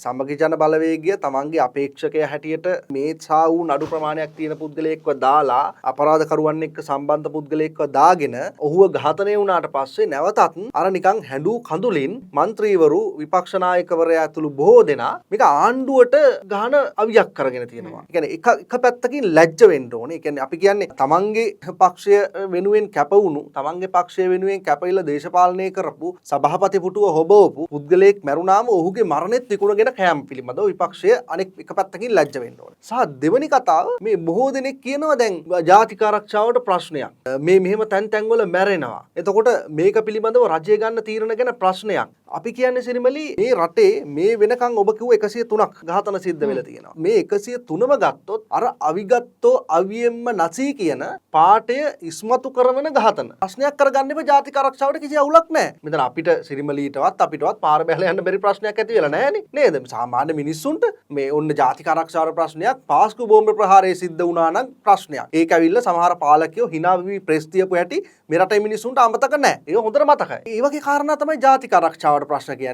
සමගි ජන බලවේගය තමන්ගේ අපේක්ෂකය හැටියට මේ සා වූ නඩු ප්‍රමාණයක් තියෙන පුද්ගලයෙක්ව දාලා, අපරාධකරුවන් එක්ක සම්බන්ධ පුද්ගලයෙක්ව දාගෙන, ඔහුව ඝාතනය වුණාට පස්සේ නැවතත් අර නිකන් හැඬු කඳුලින් මන්ත්‍රීවරු, විපක්ෂ නායකවරයා ඇතුළු බොහෝ දෙනා මේක ආණ්ඩුවට ගහන අවියක් කරගෙන තියෙනවා. ඒ කියන්නේ එක එක පැත්තකින් ලැජ්ජ වෙන්න ඕනේ. ඒ කියන්නේ අපි කියන්නේ තමන්ගේ පක්ෂය වෙනුවෙන් කැප වුණු, තමන්ගේ පක්ෂය වෙනුවෙන් කැපවිලා දේශපාලනය කරපු, සභාපති පුටුව හොබවපු පුද්ගලයෙක් මැරුණාම ඔහුගේ මරණෙත් විකුණගෙන කෑම පිළිබඳව විපක්ෂය අනෙක් එක පැත්තකින් ලැජ්ජ වෙන්න ඕනේ. සහ දෙවනි කතාව, මේ බොහෝ දෙනෙක් කියනවා දැන් ජාතික ආරක්ෂාවට ප්‍රශ්නයක්. මේ මෙහෙම තැන් තැන්වල මැරෙනවා. එතකොට මේක පිළිබඳව රජය ගන්න තීරණ ගැන ප්‍රශ්නයක්. අපි කියන්නේ සිරිමලි, මේ රටේ මේ වෙනකන් ඔබ කිව්ව 103ක් ඝාතන සිද්ධ වෙලා තියෙනවා. මේ 103ම ගත්තොත් අර අවිගත්තෝ අවියෙන්ම නසී කියන පාඨය ඉස්මතු කරන ඝාතන. ප්‍රශ්නයක් කරගන්න එපා, ජාතික ආරක්ෂාවට කිසි අවුලක් නැහැ. මෙතන අපිට සිරිමලීටවත් අපිටවත් පාර බැහැලා යන්න බැරි ප්‍රශ්නයක් ඇති වෙලා නැහැනේ. නේද? සාමාන්‍ය මිනිස්සුන්ට මේ ඔන්න ජාතික ආරක්ෂාවට ප්‍රශ්නයක්, පාස්කු බෝම්බ ප්‍රහාරය සිද්ධ වුණා නම් ප්‍රශ්නයක්. ඒක ඇවිල්ලා සමහර පාලකයෝ හිනා වෙවි ප්‍රෙස් තියපු හැටි මේ රටේ මිනිස්සුන්ට අමතක නැහැ. ඒක හොඳට මතකයි. ඒ වගේ කාරණා තමයි ජාතික ආරක්ෂාවට ප්‍රශ්න කියන්නේ.